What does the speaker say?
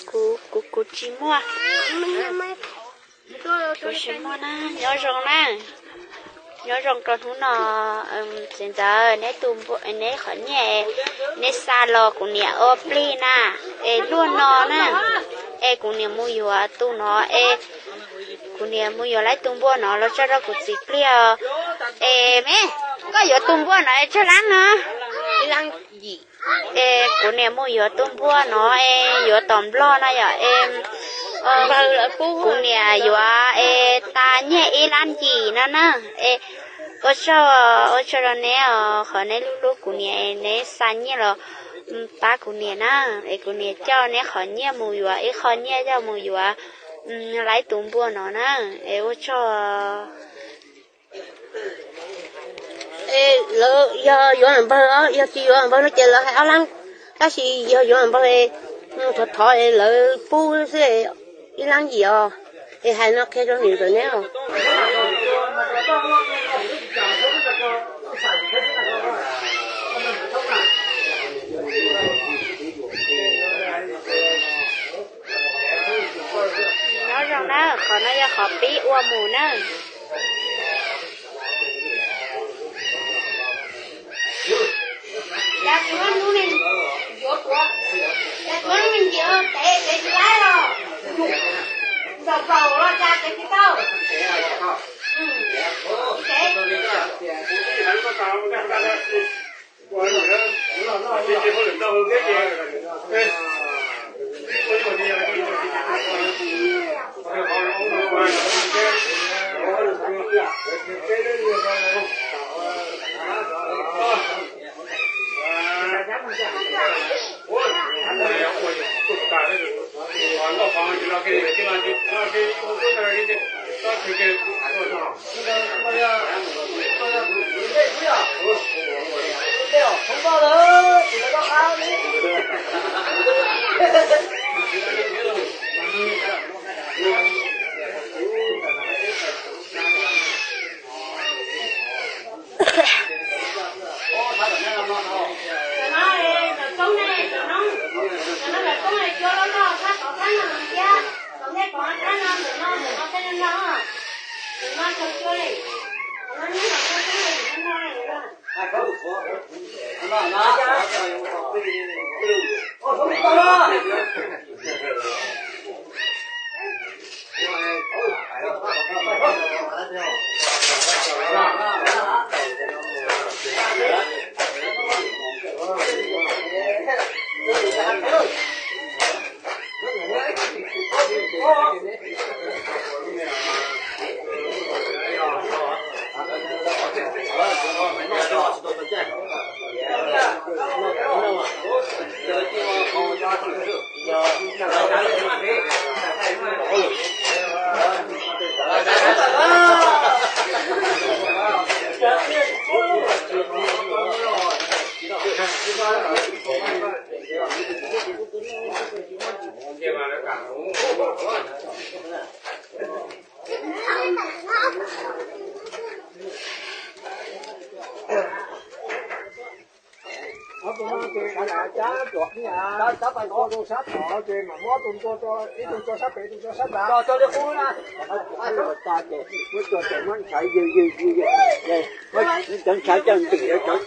Kuv, kuv, kuv tsis muaj. Kuv tsis muaj na, nyob zoo na. Nyob zoo rau hnub no, txiv ntxawm, neb tu npua, neb qhov nyiaj, neb xa los kuv niam ua plig na, es luaj no na, es kuv niam mus yuav tus no, es kuv niam mus yuav lawv tus npua no los tso rau kuv txiv pliag. Es me, koj yuav tus npua no es tsawg lab no? Es kuv niam mus yuav tus npua no es yuav tom Nplog no yom, es kuv niam yuav es tas nyiaj ib lab yim no na. Es ua tsaug, ua tsaug rau neb os, qhov neb hlub hlub kuv niam, neb xa nyiaj los pab kuv niam na, es kuv niam coj neb qhov nyiaj mus yuav ib qho nyiaj coj mus yuav lawv tus npua no na, es ua tsaug. Es lawv yog yuav npawg, yog tsis yuav npawg no ces lawv hais ob lab, tab sis yog yuav npawg, thov thov es lawv pub xwb, ib lab yim os, es hais no qhia rau niam ntxawm neb os. Nyob zoo na, qhov no yog qhov pib ua mus na. Tus no ces sawv daws cab, cab pais tua rau sab tod ces mam muab tus tua, ib tug tso sab pem, ib tug tso sab nrad. Muab ntshai, muab ntshai coj ntim cov